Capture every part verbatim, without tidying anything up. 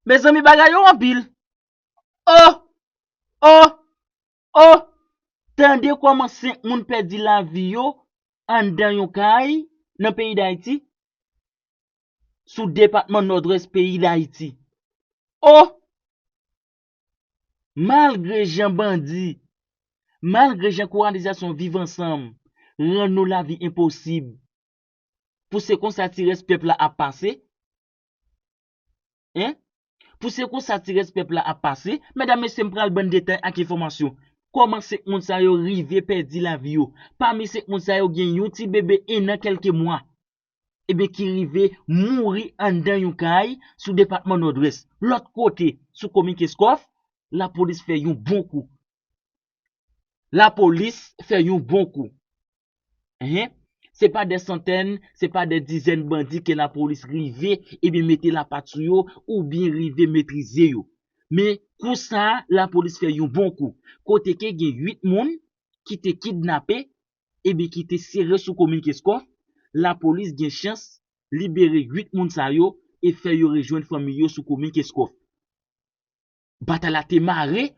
Mezanmi, bagay yo anpil. Oh! Oh! Oh! Tande kòman senk moun pèdi lavi yo anndan yon kay nan peyi Dayiti, sou depatman Nòdwès peyi Dayiti. Oh! Malgre jan bandi, malgre jan kowalizasyon Viv Ansanm rann nou lavi enposib, pou se konsa ti rès pèp la ap pase? Hein? Pou se konsa ti rès pèp la ap pase? Medam, mesye, m pral ban n detay ak enfòmasyon. Kòman senk moun sa yo rive pèdi lavi yo? Pami senk moun sa yo, gen yon ti bebe enn an kèlke mwa, ebyen, ki rive mouri anndan yon kay sou depatman Nòdwès. Lòt kote, sou komin Kenskòf, lapolis fè yon bon kou. Lapolis fè yon bon kou. Enhen. Se pa dè santèn, se pa dè dizèn bandi ke lapolis rive, ebyen, mete lapat sou yo, oubyen rive metrize yo. Men kou sa a, lapolis fè yon bon kou. Kote ke gen uit moun ki te kidnape, ebyen, ki te sere sou komin Kenskòf, lapolis gen chans libere uit moun sa yo e fè yo rejwenn fanmi yo sou komin Kenskòf. Batay la te mare,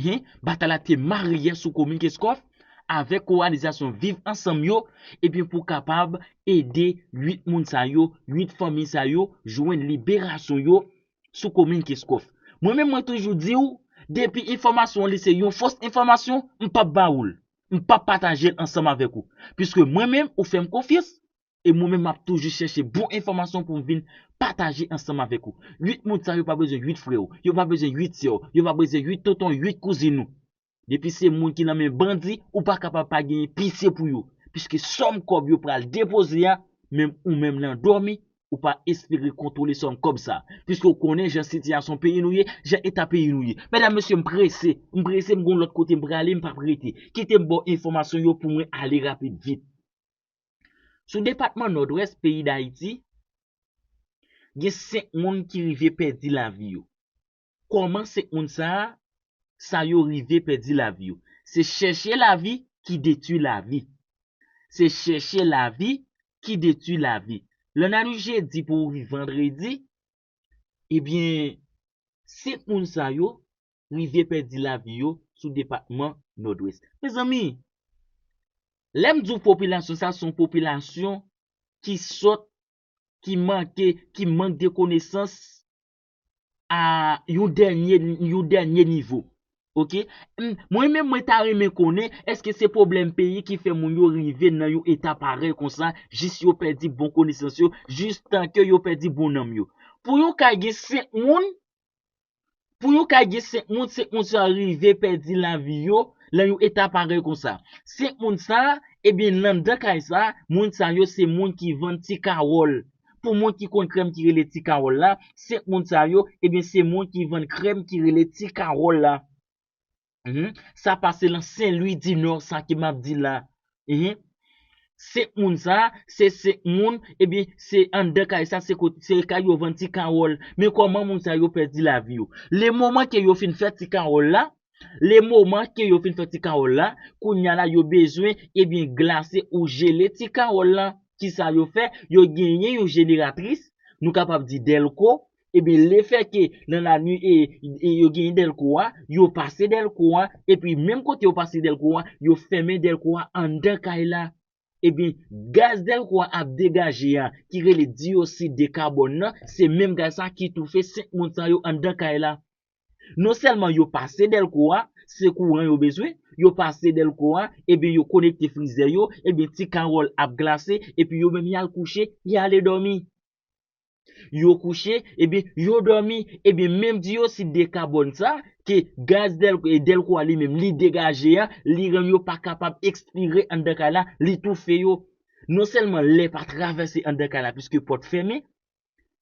hen, batay la te mare yè sou komin Kenskòf avèk kowalizasyon Viv Ansanm yo, ebyen, pou kapab ede uit moun sa yo, uit fanmi sa yo, jwenn liberasyon yo sou komin Kenskòf. Mwen menm, mwen toujou di w, depi enfòmasyon an li se yon fòs enfòmasyon, m p ap ba ou l. M p ap pataje l ansanm avèk ou. Piske mwen menm, ou fè m konfyans, e mwen menm, m ap toujou chèche bon enfòmasyon pou m vin pataje ansanm avèk ou. Uit moun sa yo pa bezwen uit frè w, yo pa bezwen uit sè w, yo pa bezwen uit tonton, uit kouzin ou. Depi se moun ki nan men bandi, ou pa kapab pa genyen pitye pou yo. Piske sòm kòb yo pral depoze a, menm ou menm nan dòmi, ou pa espere kontwole sòm kòb sa. Piske ou konnen jan sitiyasyon peyi nou ye, jan eta peyi nou ye. Medam, mesye, m prese, m prese, m gon lòt kote m prale, m p ap rete. Kite m ba w enfòmasyon yo pou mwen ale rapid vit. Sou depatman Nòdwès peyi Dayiti, gen senk moun ki rive pèdi lavi yo. Kòman senk moun sa a, sa yo rive pèdi lavi yo? Se chèche lavi ki detwi lavi. Se chèche lavi ki detwi lavi. Lannannuit jedi pou rive vandredi, ebyen, senk moun sa yo rive pèdi lavi yo sou depatman Nòdwès. Mezanmi, lè m di w popilasyon sa, se yon popilasyon ki sòt, ki manke, ki mank de konesans a yon dènye, yon dènye nivo. Oke? M, mwen menm, mwen ta renmen konnen, èske se pwoblèm peyi ki fè moun yo rive nan yon eta parèy konsa, jis yo pèdi bon konesans yo, jis tan ke yo pèdi bon nanm yo? Pou yon kay gen senk moun, pou yon kay gen senk moun, senk moun sa rive pèdi lavi yo nan yon eta parèy konsa. Senk moun sa, ebyen, anndan kay sa, moun sa yo se moun ki vann ti kawòl. Pou moun ki konn krèm ki rele ti kawòl la, senk moun sa yo, ebyen, se moun ki vann krèm ki rele ti kawòl la. Mhm. Sa pase nan Sen Lwi di Nò, sa ke m ap di la. Mhm. Senk moun sa, se senk moun, ebyen, se anndan kay sa, se kot, se kay yo vann ti kawòl. Men kòman moun sa yo pèdi lavi yo? Le moman ke yo fin fè ti kawòl la, le moman ke yo fin fè ti kawòl la, kounye a la, yo bezwen, ebyen, glase ou jele ti kawòl la. Kisa yo fè? Yo genyen yon jeneratris, nou kapab di dèlko, ebyen, lefètke nan lannuit, e, e yo genyen dèlko a, yo pase dèlko a, epi menm kote yo pase dèlko a, yo fèmen dèlko a anndan kay la. Ebyen, gaz dèlko a ap degaje a, ki rele diyoksid de kabòn nan, se menm gaz sa ki toufe senk moun sa yo anndan kay la. Non sèlman yo pase dèlko a, se kouran yo bezwen, yo pase dèlko a, ebyen, yo konekte frizè yo, ebyen, ti kawòl ap glase, epi yo menm y al kouche, y ale dòmi. Yo kouche, ebyen, yo dòmi, ebyen, menm diyoksid de kabòn sa, ke gaz dèl-, e dèlko a li menm, li degaje a, li rann yo pa kapab ekspire anndan kay la, li toufe yo. Non sèlman lè pa travèse anndan kay la, piske pòt fèmen,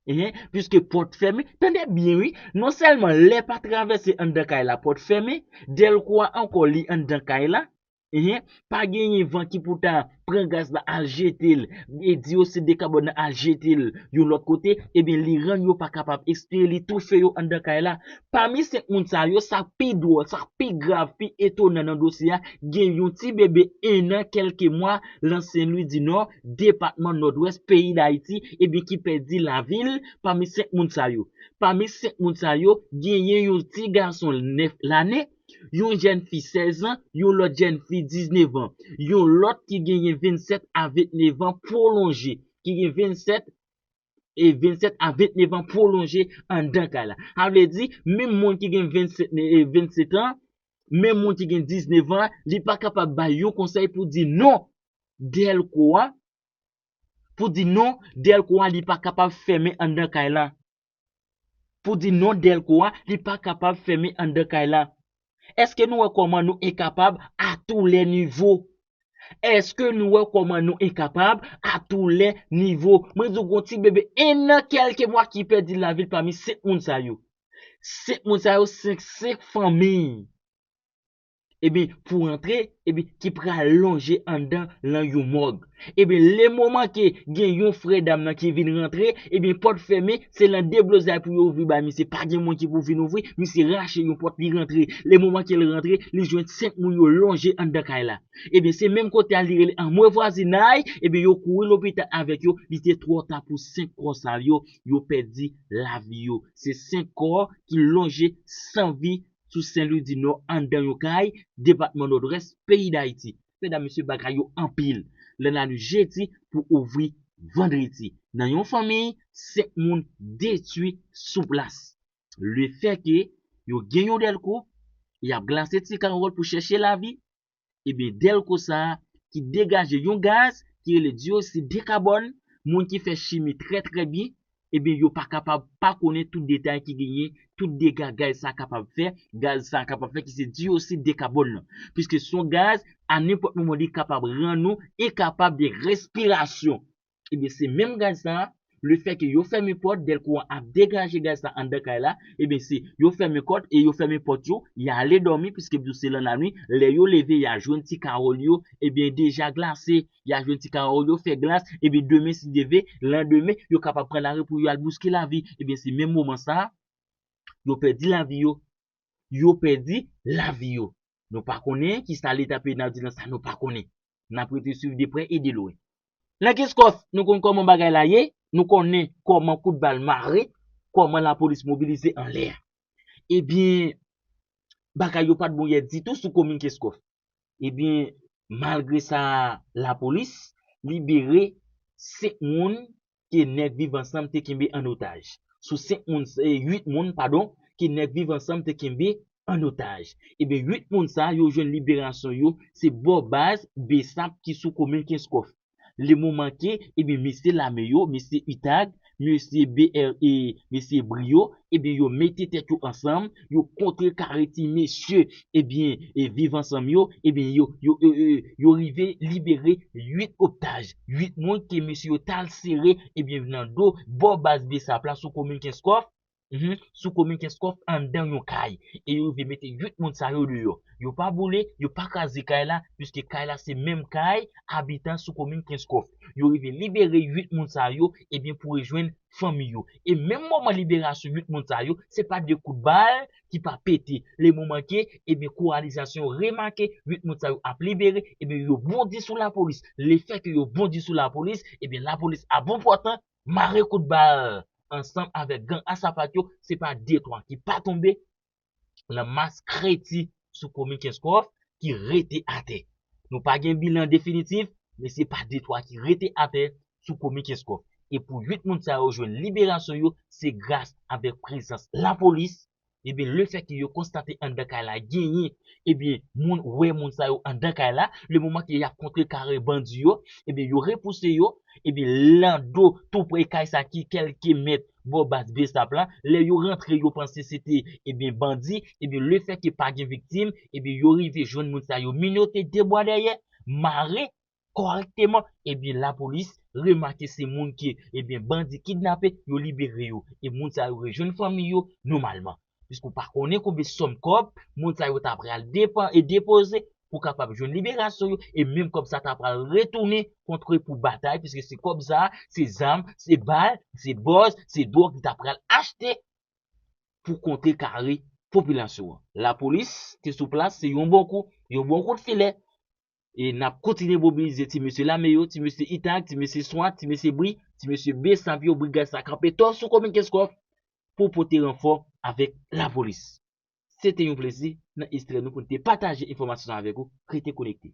enhen, piske pòt fèmen, tande byen wi, non sèlman lè pa travèse anndan kay la, pòt fèmen, dèlko a ankò li anndan kay la, Enhen, pa genyen van ki pou ta pran gaz la al jete l, e diyoksid de kabòn nan al jete l yon lòt kote, ebyen li rann yo pa kapab ekspire, li toufe yo anndan kay la. Pami senk moun sa yo, sa k pi dwòl, sa k pi grav, pi etonan nan dosye a, gen yon ti bebe en an kèlke mwa lan Sen Lwi di Nò, depatman Nòdwès, peyi Dayiti, ebyen ki pèdi lavi l pami senk moun sa yo. Pami senk moun sa yo, genyen yon ti gason nèf lane, yon jèn fi sèz an, yon lòt jèn fi diznèf an, yon lòt ki genyen vennsèt a vennèf an pwolonje, ki gen vennsèt e vennsèt a vennèf an pwolonje anndan kay la. Sa vle di, menm moun ki gen vennsèt, e vennsèt an, menm moun ki gen diznèf an, li pa kapab bay yon konsèy pou di non Dèlko a, pou di non Dèlko a, li pa kapab fèmen anndan kay la. Pou di non Dèlko a, li pa kapab fèmen anndan kay la. Èske nou wè kòman nou enkapab à tous les niveaux? Èske nou wè kòman nou enkapab à tous les niveaux? Mwen di w gon ti bebe en an kèlke mwa ki pèdi lavi l pami senk moun sa yo. Senk moun sa yo, senk, senk fanmi. Ebyen, pou antre, ebyen, ki pral lonje anndan lan yon mòg. Ebyen, le moman ke gen yon frè dam nan ki vin rantre, ebyen, pòt fèmen, se lan deblozay pou yo ouvri bay misye. Pa gen moun ki pou vin ouvri, misye rache yon pòt, li rantre. Le moman ke l rantre, li jwenn senk moun yo lonje anndan kay la. Ebyen, se menm kote a li rele anmwe vwazinay, ebyen, yo kouri lopital avèk yo, li te twò ta pou senk kò sa yo, yo pèdi lavi yo. Se senk kò ki lonje san vi sou Sen Lwi di Nò anndan yon kay, depatman Nòdwès, peyi Dayiti. Medam, mesye, bagay yo anpil. Lannwit jedi pou ouvri vandredi. Nan yon fanmi, senk moun detwi sou plas. Lefètke yo gen yon Dèlko, y ap glase ti kawòl pou chèche lavi, ebyen, Dèlko sa a ki degaje yon gaz ki rele diyoksid de kabòn, moun ki fè chimi trè, trè byen, ebyen, yo pa kapab pa konnen tout detay ki genyen, tout dega gaz sa a kapab fè, gaz sa a kapab fè ki se diyoksid de kabòn nan. Piske se yon gaz, a nenpòt moman, li kapab rann nou enkapab de respirasyon. Ebyen, se menm gaz sa a, lefètke yo fèmen pòt, Dèlko a ap degaje gaz sa a anndan kay la, ebyen, se yo fèmen kòt e yo fèmen pòt yo, y ale dòmi, piske se lannwit, lè yo leve, y a jwenn ti kawòl yo, ebyen, deja glase, y a jwenn ti kawòl yo fè glas, ebyen, demen, si Dye vle, landemen, yo kapab pran lari pou yo al bouske lavi. Ebyen, se menm moman sa a, yo pèdi lavi yo. Yo pèdi lavi yo. Nou pa konnen kisa leta peyi n ap di nan sa, nou pa konnen. N ap rete swiv de prè e de lwen. Nan Kenskòf, nou konn kòman bagay la ye, nou konnen kòman kout bal mare, kòman lapolis mobilize anlè a. Ebyen, bagay yo pa t bon yè ditou sou komin Kenskòf. Ebyen, malgre sa, lapolis libere senk moun ke nèg Viv Ansanm te kenbe an otaj. Sou senk moun, e, uit moun, padon, ke nèg Viv Ansanm te kenbe an otaj. Ebyen, uit moun sa yo jwenn liberasyon yo, se bò baz Besap ki sou komin Kenskòf. Le moman ke, ebyen, mesye lame yo, mesye Utag, mesye B R E, mesye Brio, ebyen, yo mete tèt yo ansanm, yo kontrekare ti mesye, ebyen, e Viv Ansanm yo, ebyen, yo, yo, yo, yo, yo rive libere uit otaj, uit moun ke mesye yo t al sere, ebyen, nan do, bò baz Besap la sou komin Kenskòf, mhm, sou komin Kenskòf anndan yon kay. E yo rive mete uit moun sa yo deyò. Yo pa boule, yo pa kraze kay la, piske kay la se menm kay abitan sou komin Kenskòf. Yo rive libere uit moun sa yo, ebyen, pou rejwenn fanmi yo. E menm moman liberasyon uit moun sa yo, se pa de kout bal ki pa pete. Le moman ke, ebyen, kowalizasyon remake uit moun sa yo ap libere, ebyen, yo bondi sou lapolis. Lefètke yo bondi sou lapolis, ebyen, lapolis ap bon pòtan mare kout bal ansanm avèk gang a sapat yo, se pa de twa ki pa tonbe, lan mas kreti sou komin Kenskòf ki rete atè. Nou pa gen bilan definitif, men se pa de twa ki rete atè sou komin Kenskòf. E pou uit moun sa yo jwenn liberasyon yo, se gras avèk prezans lapolis, ebyen, lefètke yo konstate anndan kay la genyen, ebyen, moun, wè moun sa yo anndan kay la, le moman ke y ap kontrekare bandi yo, ebyen, yo repouse yo, ebyen, lan do, tou pre kay sa ki kèlke mèt bò baz Besap la, lè yo rantre, yo panse se te, ebyen, bandi, ebyen, lefètke pa gen viktim, ebyen, yo rive jwenn moun sa yo minote de bwa dèyè, mare kòrèkteman, ebyen, lapolis remake se moun ke, ebyen, bandi kidnape, yo libere yo. E moun sa yo rejwenn fanmi yo nòmalman. Piske w pa konnen konbyen sòm kòb moun sa yo ta pral depan e depoze pou kapab jwenn liberasyon yo, e menm kòb sa ta pral retounen kont yo pou batay, piske se kòb sa, se zam, se bal, se bòz, se dwòg li ta pral achte pou kontre kare popilasyon an. Lapolis te sou plas, se yon bon kou, yon bon kout filè. E n ap kontinye mobilize ti mesye lame yo, ti mesye itag, ti mesye swat, ti mesye bri, ti mesye besap yo, brigad sa kanpe tò sou komin Kenskòf pou pote ranfò avèk lapolis. Se te yon plezi nan ekstrè nou pou n te pataje enfòmasyon sa avèk ou. Rete konekte.